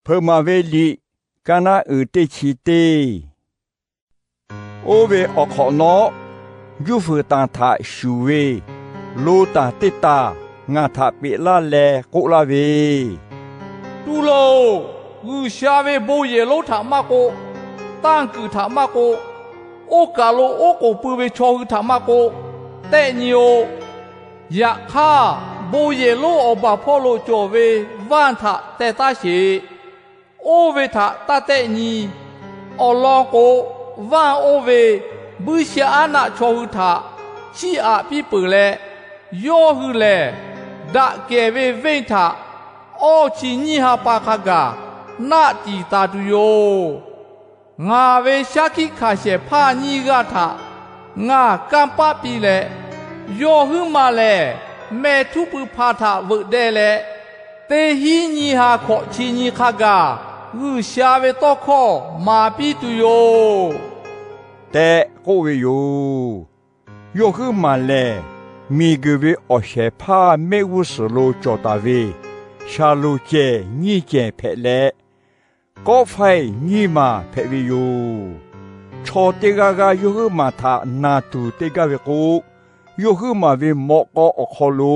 Hpeuꞈ maˍ ve liꞈ, kaˇ naˉ uiˍ teˇ chi teˇ. Oˇ ve awˬ hk'awꞈ nawˉ, juˇ fuiˍ tanˬ htaꞈ shuˍ ve lo tanˬ teˇ taˬ ngaˬ htaꞈ peꞈ laˇ leh k'oˆ laˇ ve, Tu loˬ. G'uiˬsha ve bon yehˬ lonˉ htaꞈ maˇ k'oˆ, tanˇ kuiˬ htaꞈ maˇ k'oˆ, oˇ kaˬ lo oˉ k'oˍ pui ve chaw hui htaꞈ maˇ k'oˆ, tehˆ nyi-oˆ. Yaꞈ hk'aˇ, bon yehˬ lonˉ awˬ baˬ hpawˇ lo cawˬ ve vanˇ htaꞈ teh taˉ sheˍ. Oˇ ve htaꞈ taˇ tehˆ nyi. Awˬ lawn k'o, vanˇ oˇ ve buiˇshaˆaˉnaˆ chaw hui htaꞈ chiˇ aꞈ piˇ peuˬ leh, yawˇ hui lehˬ daꞈ kehˬ ve venˇ htaꞈ awˇ chi nyiˇ ha pa hk'a gaˬ naˆ tiˍ taˍ tuˬ yoˬ. Ngaˬ ve shaˉ hkiˆ hkanˍ shehˍ hpaˇ nyiˇ g'aˇ htaꞈ ngaˬ kanˇ paˆ piˇ leh, yawˇ huiˉ maˬ lehˬ meh htuˉ pui hpa htaꞈ veuꞈ deh leh, teˇ hinˉ nyiˇ ha hkawꞈ chi nyi hk'a gaˬ G'uiˬsha ve tawˇ hkawˇ maˍ piˇ tuˬ yoˬ tehꞈ k'oˆ ve yoˬ. Yawˇ huiˉ maˬ lehˬ, miˬguiˬ ve awˬ shehˍ hpaˇ mehˆ g'uˇ suhˍ lo cawˬ taˍ ve Shaˍlonˍ cehˬ nyiˇ cehˬ hpehꞈ leh, Kawˆ faiˇ nyiˇ maˬ hpehꞈ ve yoˬ. Chaw teˇ g'aˇ g'aˇ yawˇ huiˉ maˬ htaꞈ naˬ tuˬ te gaˇ ve k'o, yawˇ huiˉ maˬ ve mawꞈ k'aw awˬ hk'aw lo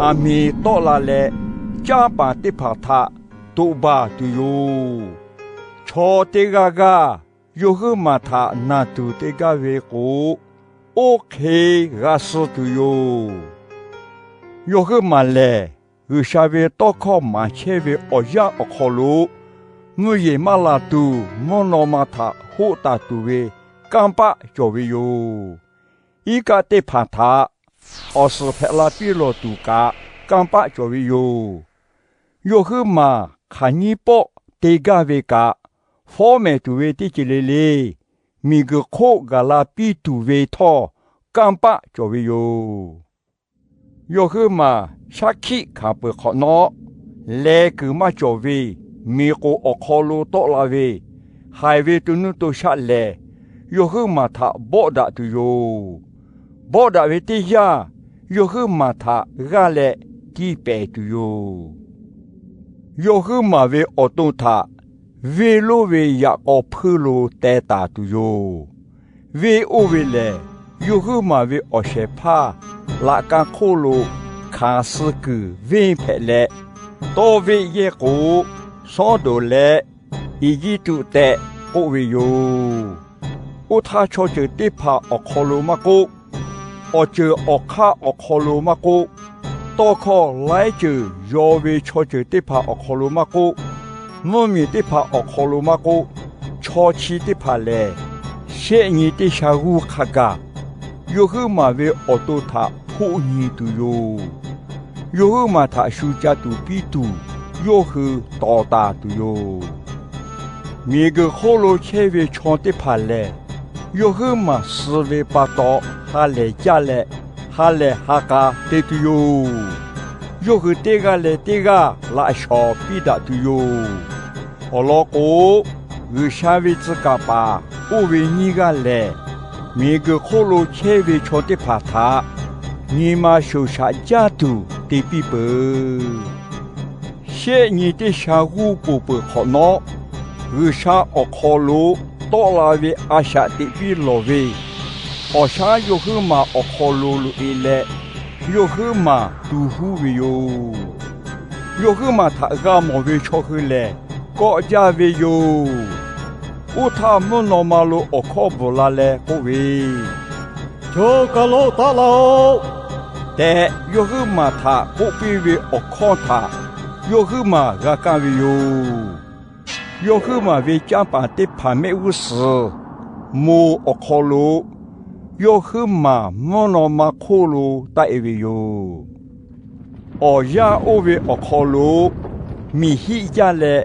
aˬ miˍ tawˆ la leh, canˇ paˍ teˇ hpaˍ htaꞈ toꞈ baˬ tuˬ yoˬ. Chaw teˇ g'aˇ g'aˇ yawˇ huiˉ maˬ htaꞈ naˬ tuˬ te gaˇ ve k'o, oˇ hk'e g'a suh tuˬ yoˬ. Yawˇ huiˉ maˬ lehˬ, G'uiˬsha ve tawˇ hkawˇ maˍ chehˇ ve awˬ yanˇ awˬ hk'aw lo mvuhˇ yeˬ maˇ la tuˬ, mvuhˇ naw ma htaꞈ hoˆ taˍ tuˬ ve kanˇ paˆ cawˬ ve yoˬ. Iˉ kaˆ teˇ hpaˍ htaꞈ awˬ suhˍ hpehꞈ la piˇ lawˬ tuˬ kaꞈ kanˇ paˆ cawˬ ve yoˬ. Yawˇ huiˉ maˬ hk'aˬ nyiˇ pawˆ te gaˇ ve kaꞈ, fawˉ mehˍ tuˬ ve teˇ ceuˬ le le miˬguiˬ hk'oˆ gaˬ la piˇ tuˬ ve htawˇ, kanˇ paˆ cawˬ ve yoˬ. Yawˇ huiˉ maˬ shaˉ hkiˆ hkanˍ peuˬ hk'awꞈ nawˉ, leh kuiˬ maˇ cawˬ ve miˬ k'oˍ awˬ hk'aw lo tawˆ la ve haiˬ ve to nuˇ to shaˆ lehˬ, yawˇ huiˉ maˬ htaꞈ bawˆ daꞈ tuˬ yoˬ. Bawˆ daꞈ ve teˇ yanˇ, yawˇ huiˉ maˬ htaꞈ g'aˇ leh tiˇ pehˍ tuˬ yoˬ. Yawˇ huiˉ maˬ ve awˬ to htaꞈ venˇ lonˉ ve yaꞈ k'aw hpuiˇ lo teh taˍ tuˬ yoˬ. Venˇ oˇ ve lehˬ, yawˇ huiˉ maˬ ve awˬ shehˍ hpaˇ laꞈ ka hk'oˆ lo hkanˍ suh kuiˬ venˇ hpehꞈ leh, tawˇ venˇ yehˇ k'o, Sawˉdonˍ leh Eˇjiˇtuꞈ tehꞈ k'oˆ ve yoˬ. Oˇ htaˇ, chaw ceuˬ teˇ hpaˍ awˬ hk'aw lo maˇ k'oˆ, awˬ ceuˬ awˬ hk'aˇ awˬ hk'aw lo maˇ k'oˆ, tawˇ hkawˇ laiˉ ceuˬ yaw ve chaw ceuˬ teˇ hpaˍ awˬ hk'aw lo maˇ k'oˆ, mvuhˇmiˬ teˇ hpaˍ awˬ hk'aw lo maˇ k'oˆ, chaw chi teˇ hpaˍ lehˬ, shehˆ nyi teˇ sha g'uˇ hk'a gaˬ yawˇ huiˉ maˬ ve awˬ to htaꞈ hpoˆ nyi tuˬ yoˬ. Yawˇ huiˉ maˬ htaꞈ shu ca tuˬ piˇ tuˬ, yawˇ hui tawˍ taˍ tuˬ yoˬ. Miˬguiˬ hk'oˆ lo chehˇ ve chaw teˇ hpaˍ lehˬ, yawˇ huiˉ maˬ suh ve pa taw ha lehˬ jaˇ leh, ha lehˬ ha k'a te tuˬ yoˬ. Yawˇ hui teˇ g'aˇ leh teˇ g'aˇ laꞈ shawˍ piˇ daꞈ tuˬ yoˬ. Awˬ lawn k'o, G'uiˬsha ve tcuh kaˍ paˍ oˇ ve nyiˇ g'aˇ lehˬ, miˬguiˬ hk'oˆ lo chehˇ ve chaw teˇ hpaˍ htaꞈ nyi ma shoˍ shaꞈ jaˇ tuˬ te piˇ peuˬ. Shehˆ nyi teˇ sha g'uˇ ponˬ peuˬ hk'awꞈ nawˉ, G'uiˬsha awˬ hk'aw lo tawˆ la ve a shaꞈ teꞈ piˇ lawˬ ve awˬ shaˉ yawˇ huiˉ maˬ awˬ hk'aw lo loꞈ e leh, yawˇ huiˉ maˬ tu huˉ ve yoˬ. Yawˇ huiˉ maˬ htaꞈ g'a mawˬ ve chaw hui lehˬ, kawˆ jaˇ ve yoˬ. Oˇ htaˇ, mvuhˇ naw ma lo awˬ hkawˇ bvuhˬ la leh k'oˆ ve, Choˬ kaˬ lo taˆ la-oꞈ tehꞈ, yawˇ huiˉ maˬ htaꞈ k'oˆ piˇ ve awˬ hkawˇ htaꞈ yawˇ huiˉ maˬ g'a kaˇ ve yoˬ. Yawˇ huiˉ maˬ ve canˇ paˍ teˇ hpaˍ mehˆ g'uˇ suhˍ moˬ awˬ hk'aw lo, yawˇ huiˉ maˬ mvuhˇ naw ma hk'oˆ lo taˆ e ve yoˬ. Awˬ yanˇ oˇ ve awˬ hk'aw lo miˬ hiˆ jaˇ leh,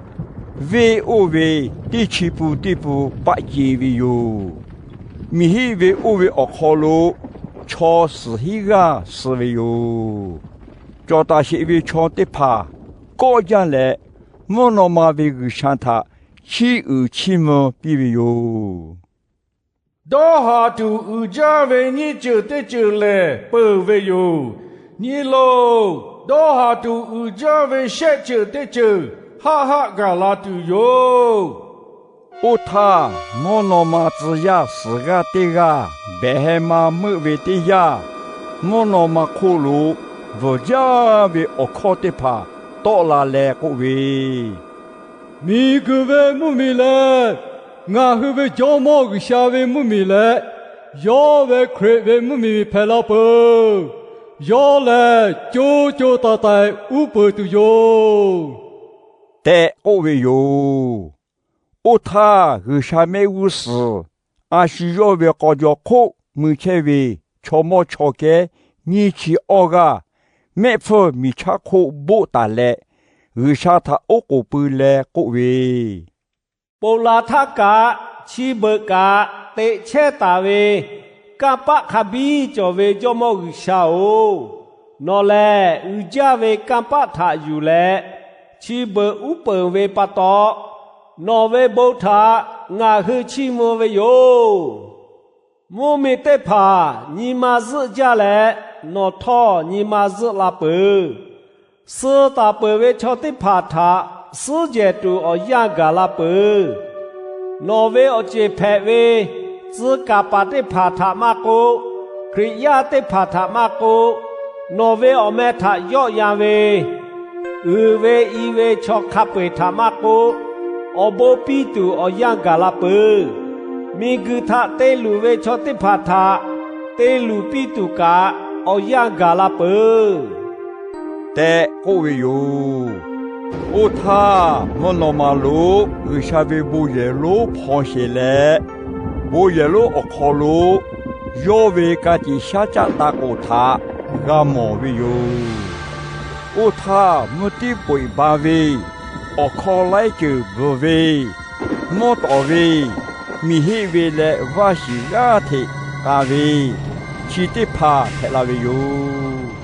venˇ oˇ ve teˇ chi pun teˇ pun paˆ ce ve yoˬ. Miˬ hiˆ ve oˇ ve awˬ hk'aw lo chaw suhˍ hinˉ g'aˇ suh ve yoˬ. Cawˬ taˍ sheˍ ve chaw teˇ hpaˍ kawˆ jaˇ leh, mvuhˇ naw ma ve G'uiˬsha htaꞈ chiˇ uiˍ chiˇ mvuh piˇ ve yoˬ. Dawˇ haˍ tuˬ uiˍ jaˇ ve nyiˇ ceuˬ teˇ ceuˬ lehˬ peuˬ ve yoˬ. Nyi loˬ. Dawˇ haˍ tuˬ uiˍ jaˇ ve shehˆ ceuˬ teˇ ceuˬ haˆ haˆ gaˬ la tuˬ yoˬ. Oˇ htaˇ, mvuhˇ naw ma tcuh yaˇ suhˍ g'aˇ teˇ g'aˇ behˬ heh ma meuˆ ve teˇ yanˇ, mvuhˇ naw ma hk'oˆ lo bvuhˬ jaˇ ve awˬ hkawˇ teˇ hpaˍ tawˆ la leh k'oˆ ve, Miˬguiˬ ve mvuhˇmiˬ leh ngaˬ hui ve Jawˇmawˇ G'uiˬsha ve mvuhˇmiˬ leh yawˇ ve Hkriꞈ ve mvuhˇmiˬ hpehꞈ la peuˬ. Yawˇ lehˬ co co taiˍ taiˍ uˉ peunˍ tuˬ yoˬ tehꞈ k'oˆ ve yoˬ. Oˇ htaˇ, G'uiˬsha mehˆ g'uˇ suhˍ a shu yawˇ ve k'aw jaw hk'oˆ mui chehˇ ve chaw mawˇ chaw kehˉ nyiˇ chi awˇ g'aˇ mehˆ hpfuhˇ miˬ chaˇ hk'oˆ boˆ taˍ leh, G'uiˬsha htaꞈ oˉ k'oˍ pui leh k'oˆ ve, Ponˬ laˬ htaˇ kaꞈ, chi beuꞈ kaꞈ teꞈ chehˇ taˍ ve kanˇ paˆ hk'a biˇ cawˬ ve Jawˇmawˇ G'uiˬsha-oˬ, nawˬ lehˬ uiˍ jaˇ ve kanˇ paˆ htaꞈ yuˬ leh chi beuꞈ uˉ peunˍ ve pa taw, nawˬ ve bon htaꞈ ngaˬ hui chiˇ mvuh ve yoˬ. Mvuhˇmiˬ teˇ hpaˍ nyi ma zuhˆ jaˇ leh, nawˬ htawˇ nyi ma zuhˆ la peuˬ. Suh taˍ peuˬ ve chaw teˇ hpaˍ htaꞈ suhˉ jehˬ tuˬ awˬ yanˇ gaˬ la peuˬ. Nawˬ ve awˬ ceˬ hpehꞈ ve tcuh kaˍ paˍ teˇ hpaˍ htaꞈ maˇ k'oˆ, Hkriꞈ yaˇ teˇ hpaˍ htaꞈ maˇ k'oˆ, nawˬ ve awˬ meh htaꞈ yawˆ yan ve uiˍ ve i ve chaw hk'a peu-eˬ htaꞈ maˇ k'oˆ, awˬ bon piˇ tuˬ awˬ yanˇ gaˬ la peuˬ. Miˬguiˬ htaꞈ te luˬ ve chaw teˇ hpaˍ htaꞈ te luˬ piˇ tuˬ kaꞈ awˬ yanˇ gaˬ la peuˬ tehꞈ k'oˆ ve yoˬ. Oˇ htaˇ, mvuhˇ naw ma lo G'uiˬsha ve bon yehˬ lonˉ hpaw sheˬ leh, bon yehˬ lonˉ awˬ hk'aw lo yawˇ ve ka tiꞈ shaˉ caˆ ta k'oˍ htaꞈ g'a mawˬ ve yoˬ. Oˇ htaˇ, mvuhˇ tiˉ peu-eˬ ba ve awˬ hkawˇ laiˉ ceuˬ bvuhˬ ve, mvuhˇ tawˍ ve, miˬ heˆ ve leh vaˇ shiˍ g'aˇ hteꞈ k'a ve, chi teˇ hpaˍ hpehꞈ la ve yoˬ.